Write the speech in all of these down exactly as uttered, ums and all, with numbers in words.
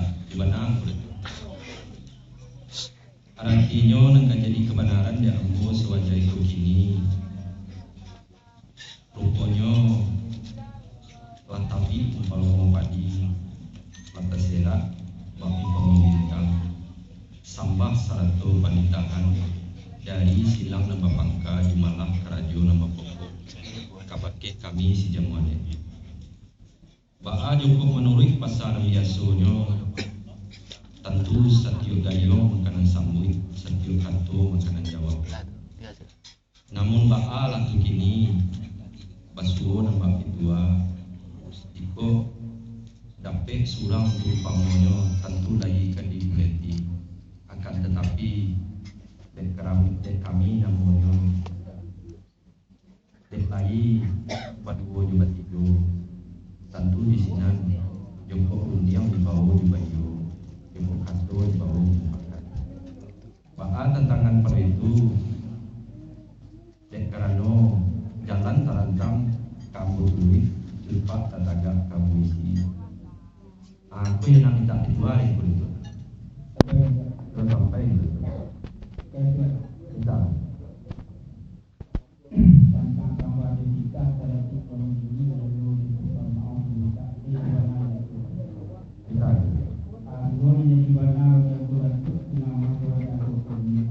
Di bana, Angku Datuak. Aratinyo nan ka jadi kabanaran dek ambo sawajah iko kini, ruponyo lah tabik umpamo padi, lah taserak bak umpamo bintang, sambah sarato panitahan dari silang nan bapangka, jumalah karajo nan bapokok, kabake kami si jamu alek. Baa jokok manuruik pasa nan biasonyo, tantu satiok gayuang makanan sambuik, satiok kato makanan jawab. Namun baa lah tu kini, basuo nan bak pituah, jikok dapek surang tu umpamonyo, tantu lai ka diuleti. Akan tatapi, dek karam-, dek kami namonyo, dek lai baduo jo batigo, tantu di sinan jokok rundiang dibao jo baiyo, jokok kato dibao jo mupakat. Baa tantangan pado itu? Dek karano jalan tarantang ka ambo turuik, cupak tatagak ka ambo isi. Ah, ko nan mintak dituari ko itu. Sampai itu. Mintak. Tantang tambah di titah, talatik bangun diri, lalu dibuka maaf, mintak di mana itu. Mintak. Ah, dua menjadi bana bagi aku, Datuak, nama suara aku ini.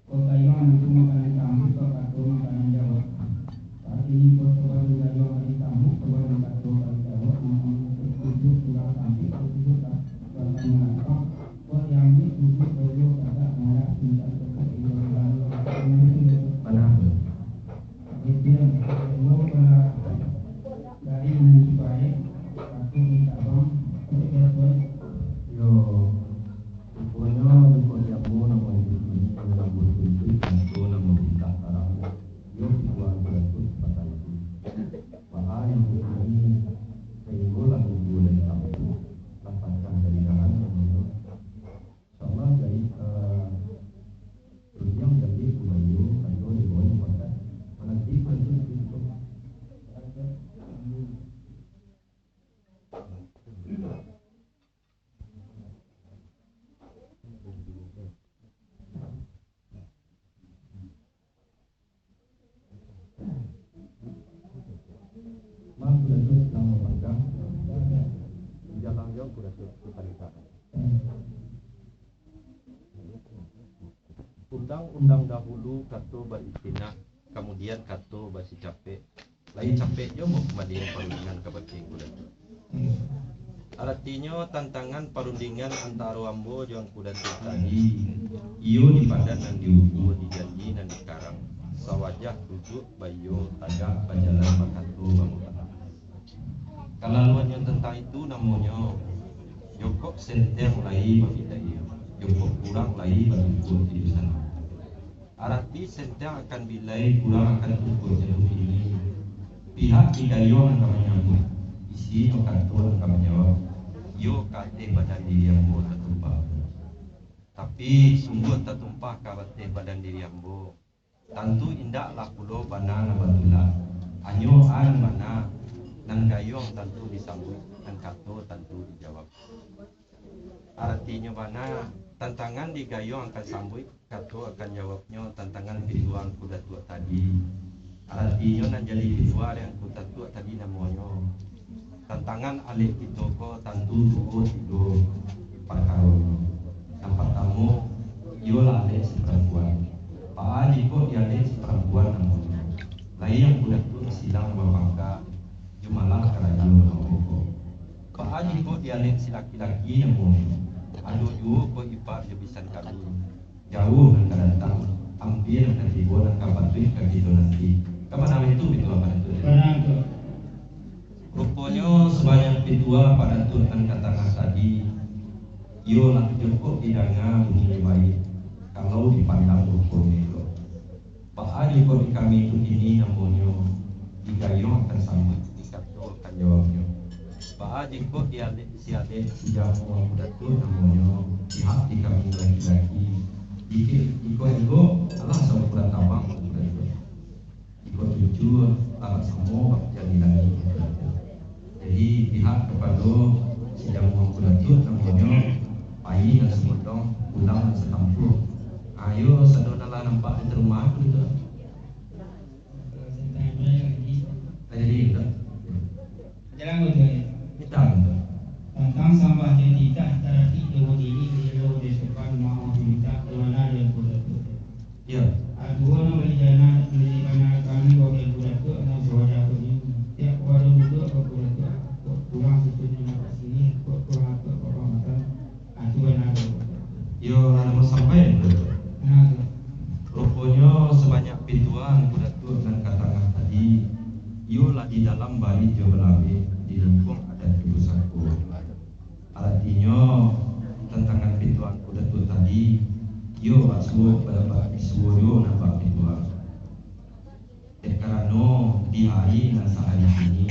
Kok gayuang itu makanan sambuik, kok kato makanan jawab. Saat ini kok coba di gayuang ka disambuik, coba di kato ka dijawab, namun untuk duduk pulang sampai kok duduk lah, batang lapang, kok diambil duduk dulu, kagak malah tinggal kok iyo lalu. Bana. Itu yang kedua, kalau dari nan supayo, aku minta bang, kok disuai. Yo. Ruponyo, jikok di ambo nan mancuci, nan mancuci, tantu nan mambikak tarang, iyo pituah Angku Datuak patang itu. Baa nan kini, sainggo lah nunggu dari kampung, lah pacah dari dahan, namonyo. Insyaallah, jahit, eh, rundiang jaleh, kumayo, kato di bawah pakat, mananti Angku Datuak. Mangku Datuak nan mapanggang, jalang yo Angku Datuak diparintah. Undang-undang dahulu kato baistinah, kamudian kato basicapek. Lai capek jo ambo kumbalian parundingan kabake Angku Datuak. Aratinyo, tantangan parundingan antaro ambo jo Angku Datuak tadi, iyo di padan nan diukua, di janji nan dikarang, sawajah duduak baiyo, tagak bajalan, bakato bamukahan. Kalaluannyo tantang itu namonyo, jokok senteng lai babilai, jokok kurang lai badukuang tidusan. Arati senteng akan bilai, kurang akan tukuak, jaduk ini. Pihak di gayuang nan ka manyambuik, isinyo kato nan ka manjawab, iyo ka ateh badan diri ambo tatumpah. Tapi, sungguah tatumpah ka ateh badan diri ambo, tantu indaklah pulo bana nan batulak. Hanyo a nan bana, nan gayuang tantu disambuik, nan kato tantu dijawab. Aratinyo bana, tantangan di gayuang akan sambuik, kato akan jawabnyo, tantangan pituah Angku Datuak tadi. Aratinyo nan jadi pituah dek Angku Datuak tadi namonyo, tantangan alek kito ko tantu duo tigo parkaro. Nan partamo, iyolah alek si parampuan. Baa jikok di alek si parampuan namonyo, lai Angku Datuak silang bapangka, jumalah karajo nan bapokok. Baa jikok di alek si laki-laki namonyo, ado juo ko ipak jo bisan kami. Jauah nan ka datang, ampia nan ka tibo, nan ka patuik ka kito nanti. Ka bana itu pituah Pak Datuak? Bana tu. Ruponyo sabanyak pituah Pak Datuak nan ka tangah tadi, iyolah jokok didanga bunyinyo baiak, kalau dipandang ruponyo elok. Baa jikok di kami tu kini namonyo, di gayuang akan sambuik, di kato akan jawabnyo. Baa jikok di alek si alek si jamu Angku Datuak namonyo, pihak di kami laki-laki. Jikok, jikok elok, alah samo kurang tabang Angku Datuak. Jikok cucua, alah samo bak jari langik Angku Datuak. Jadi, pihak kapado si jamu Angku Datuak namonyo, Iyo, sado nan lah nampak di rumah tu, gitu. Kalau saya tanya balik lagi. Tanya diri, gitu. Jalan, gitu, ya. Kita, gitu. Tantang sambah jo titah, taratik jo badiri, di luar, di sopan, maaf minta, di mana dia pun dapat. Iyo. Aduh, nak bali jana, bali bana kami, wakil budak tu, nak suara aku ni. Tiap orang duduk, aku budak tu, kok kurang susunnya nak sini, kok kurang apa, kok kurang makan. Ah, tu bana tu. Iyo, lah lamo sampai tu. Nah, tu. Ruponyo sabanyak pituah Angku Datuak nan ka tangah tadi, iyo lah di dalam bari jo balabeh, di lingkuang adat jo pusako. Aratinyo, tantangan pituah Angku Datuak tadi, iyo basuo, badapat bisuo juo nan bapituah. Dek karano, di ari nan sahari kini,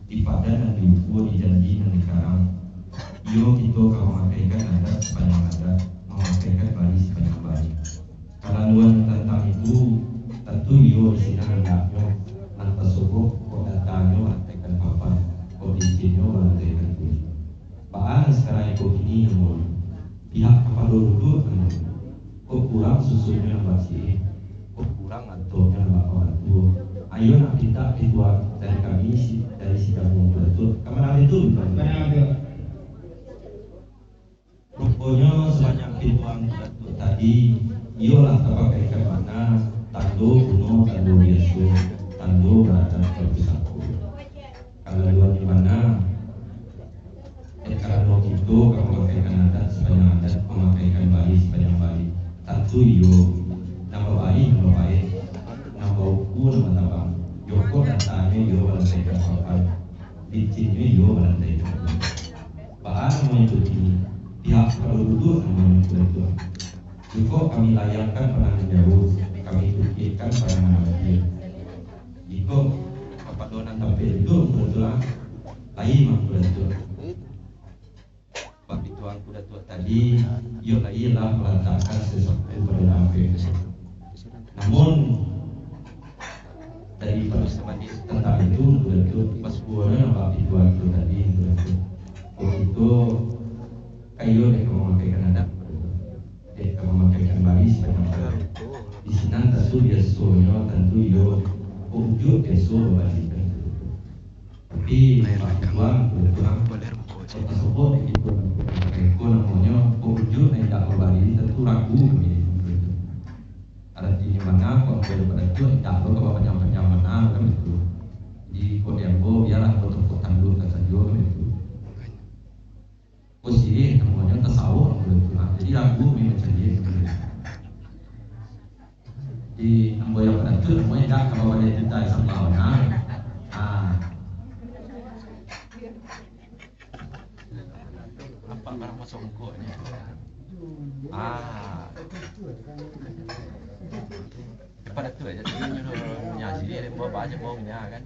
di padan nan diukua, di janji nan dikarang, iyo kito ka mamakaikan adat sapanjang adat, mamakaikan bari sapanjang bari. Kalaluan tantang itu, tantu iyo di sinan andaknyo, nan tasobok, kok datanyo malantaikan papan, kok licinnyo malantaikan kulik. Baa nan sakarang iko kini namonyo? Pihak kapado duduak namonyo? Kok kurang susunnyo nan basih? Kok kurang antonyo nan bapambantu? Ayo nak pintak pituah dari kami si, dari si Jamuang Datuak. Ka mano itu pituah? Ruponyo sabanyak pituah Datuak tadi, iyo lah tapakaikan bana, tando kuno, tando biaso, tando baradat jo pusako. Kalaluannyo bana, dek karano kito ka mamakaikan adat sapanjang adat, mamakaikan bari sapanjang bari. Tantu iyo, nan babari nan babaek, nan baukua nan batabang, jokok datanyo iyo malantaikan papan, licinnyo iyo malantaikan kulik. Baa namonyo tu kini? Pihak kapado duduak namonyo tu. Jikok kami layangkan pandangan jauah, kami tukiakkan pandangan ampia. Jikok kapado nan tampek duduak, Angku Datuak, lain mah, Angku Datuak. Bak pituah Angku Datuak tadi, iyo lai lah malatakkan sasuatu pado nan ampek. Namun, dari pado sabalik tantang itu, Angku Datuak, basuo nan bak pituah Angku tadi, Angku Datuak. Kok kito ka iyo dek ka mamakaikan adat, Angku Datuak. Dek ka mamakaikan bari sapanjang bari. Di sinan tantu biasonyo, tantu iyo, kok ujuik biaso babari, Angku Datuak. Tapi, Pak Tuan, Pak Tuan, tasobok dek kito, iko namonyo, kok ujuik nan indak babari, tantu ragu kami. Aratinyo bana, kok angku jo Pak Datuak, indak lo ka bapanjang-panjang bana, kan baitu. Jadi, kok di ambo, bialah ambo tokok tanduakkan sajo, kan baitu. Kok siriah namonyo, tasawuf, kan baitu. Nah, jadi ragu kami mancaliak. Di ambo jo Pak Datuak, namonyo indak ka babaliak titah sambah bana. Ah. Apak barang masuk muko ni. Ah. Pak Datuak aja tu nyuruh nyaji ni, dia bawa aja bawangnya kan.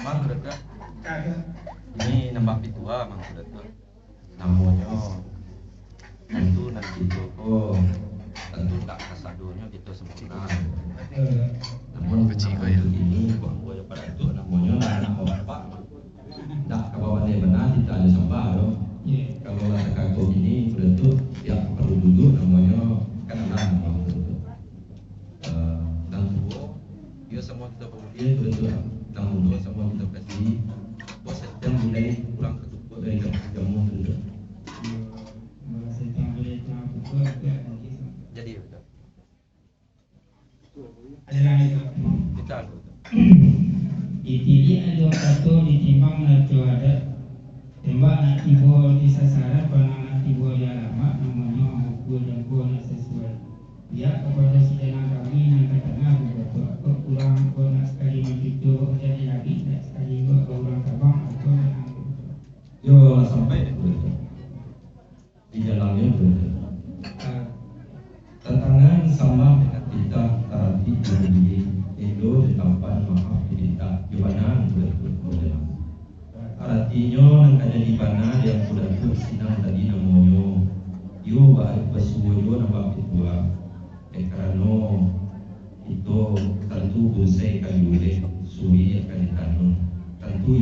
Mangku Datuak. Ini nambah pituah, Mangku Datuak. Namonyo, tantu nan kito ko, tantu ndak kasadonyo kito sempurna. Namun, kecil namonyo kaya ini, buah-buah jo Pak Datuak, namonyo anak bapak. Ndak ka babandai bana, kito ado sambah tu. Kalau lah takako kini, Pak Datuak, pihak kapado duduak, namonyo, kan alah namonyo tu. Eh, nan tuo, iyo samo kito pamulia, Angku Datuak. Nan mudo samo kito kasiahi. Kok setiap mulai kurang katukuak dari jamu, Angku Datuak. Jadi, Angku Datuak. Kita, Angku Datuak. Ditilik ado kato, ditimbang naraco adat. Tembak nak tibo di sasaran, panang nak tibo di alamat, namonyo ukua jangko nak sasuai. Pihak kapado si Janang kami nan ka tangah, Angku Datuak, kok kurang, kok nak sakali mancuco, jadi lagi, nak sakali juo ka urang tabang, atau nak angkut. Yo, lah sampai, Angku Datuak. Di jalannyo, Angku Datuak. Tantangan sambah dengan titah, taratik jo badiri, elo jo tampan, maaf dipintak, jo bana, Angku Datuak, Angku Datuak. Aratinyo, nan ka jadi bana di Angku Datuak sinan tadi namonyo, iyo ba-, basuo juo nan bapituah. Dek karano, kito tantu bunsai ka diulek, suri ka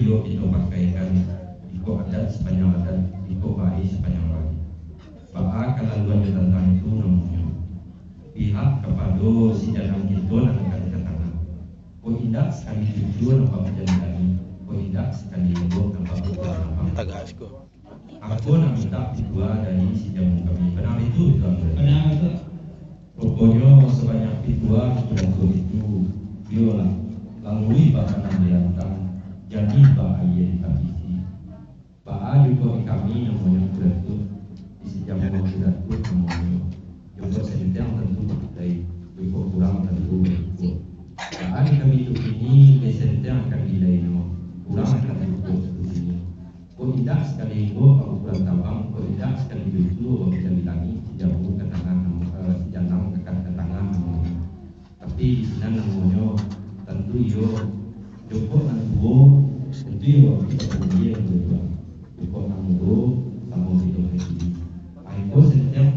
Iyo kito pakaikan, iko adat sapanjang adat, iko bae sapanjang bae. Baa kalaluan jo tantang itu namonyo? Pihak kapado si janang kito nan akan ka tangah. Kok indak sakali jujua nampak majalani, kok indak sakali lembut nampak bukan nampak. Tagah siko. Ambo nak mintak pituah dari si jamu kami. Bana itu, Tuan Guru? Bana itu. Ruponyo sabanyak pituah Angku Datuak itu, iyolah, lalui bakanan dirantang, jadi bak aia ditapisi. Baa juo kami namonyo Angku Datuak, di si jamu Angku Datuak namonyo. Juo senteang tantu bakilai, juo kurang tantu bacukuik. Baa di kami tu kini, lai senteang akan kilainyo, kurang akan cukuik tu kini. Kok indak sakali lembut bakukuran tabang, kok indak sakali jujua bakukuran di langik, si jamu ka tangah namo, eh, si janang ka, ka tangah namonyo. Tapi di sinan namonyo, tantu iyo, jokok nan tuo, tantu iyo, kito pandia nan tuo. Jokok nan mudo, samo kito pandia. Angko setiap